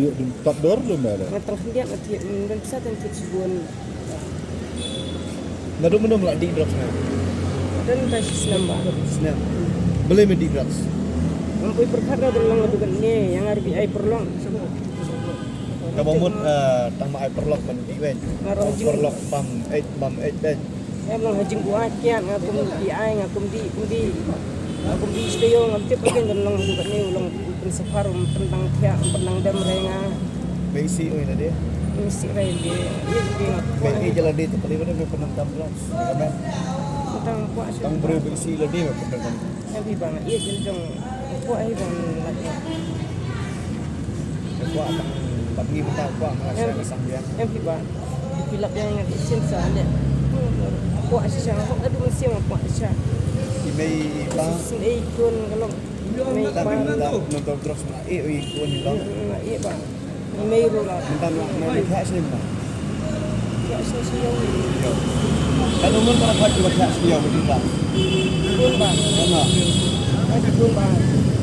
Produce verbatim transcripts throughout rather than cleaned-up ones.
ïoh dun pat dor lum ba la. Nga tang khyndiat nga thied, mm, don sa tang thied shibun. Naduh mynno me la dih drugs ne? Don ba shi snem ba. Snem. Balei me dih drugs? Ngam poi pyrkhat ruh, don long haduh katne, ïa nga ruh ai paralok. Kaba mut, eh, tang ma ai paralok ban dih wei. Nga ruh jing- Paralok pam eit, pam eit, eit. Em long ha jingbuaid kiad, nga kum dih ai, nga kum dih, kum dih. Nga kum dih shi taïew, ngam tip ba kin don long haduh katne, u long u pynsaphar, u pyntang thiah, u pyntang dem re nga. Ba isih oi lade? Isih re lade. Ïa lade nga. Ba ïa lade te pali ba me pyndonkam drugs. Ka met. Tang kwah shu. Tang briew ba isih lade me pyndonkam. Em hi ba nga ïeit jong. Kwah hi ba nga lait. Kwah tang bad ngi mynta kwah nga sha ka sambiang. Em hi ba. Phi lap ïa nga shisha sa ne. Kwah shisha, kwah adu mynsiem kwah shisha. I mei i pa. Shisha i khun ka long. I mei i pa. Mynta mynta drugs ma i i khun i long. Mm, mm, i ba. Mei ruh la. Mynta la, mei la thiah shi mynta. Thiah shi shi ïew. Ïew. Katno ngut ba la thiah, ba thiah shi ïew ba dih drugs? Bun ba. Katno? Bun ba.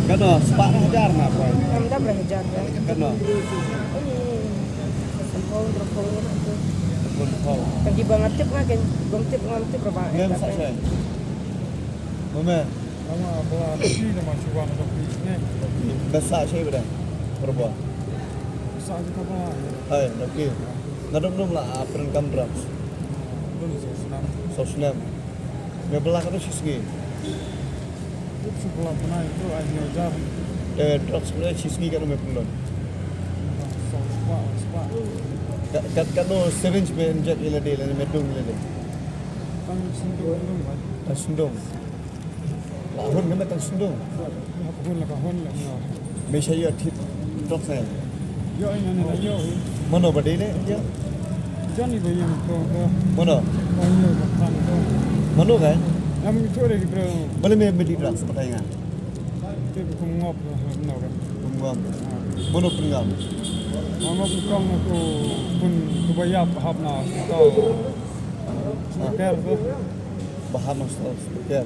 Katno? Spah ne hajar ne poi? Em, dap re hajar ka. Katno? Em, samphaw, hynriewphew. Hynriewphew. Tang kiba nga tip nga ken, bym tip ngam tip ra ba. Ngam sah shai. Mame. Tang ma ba la shi, tang ma shu wan da phi ne. Ba sah shai ba dang. Pyrba. Sah shi kaba. Hai, okay. Naduh mynno me la, ah, pyndonkam drugs? Don saw snem. Saw snem. Me bylla katno shi sngi? Shu bylla bnai tu ai hynñiew hajar. Eh, drugs katno shi sngi katno me pynlong? Saw spah, spah. Ka, ka, katno syringe me inject ïa lade, lane me dung ïa lade? Tang sngewdung, dung ba. Tang sngewdung. La hun ka met tang sngewdung. La hun, la ka hun la nga. Me sha ïoh thied drugs ne? Ïoh ïa ne la ïoh. Mano ba dei ne? Ïoh. Jan i ba ïeng to to. Mano? Ba ïeng ba kan to. Mano ka? Em, ïoh re ki bro. Balei me, me dih drugs batai nga? Te kum ngop no ka. Kum ngop. Ah. Mano pynngop? Ngop kong ko pun ko ba ïap hap na to. Ah. Ker ko. Ba hap na to. Ker.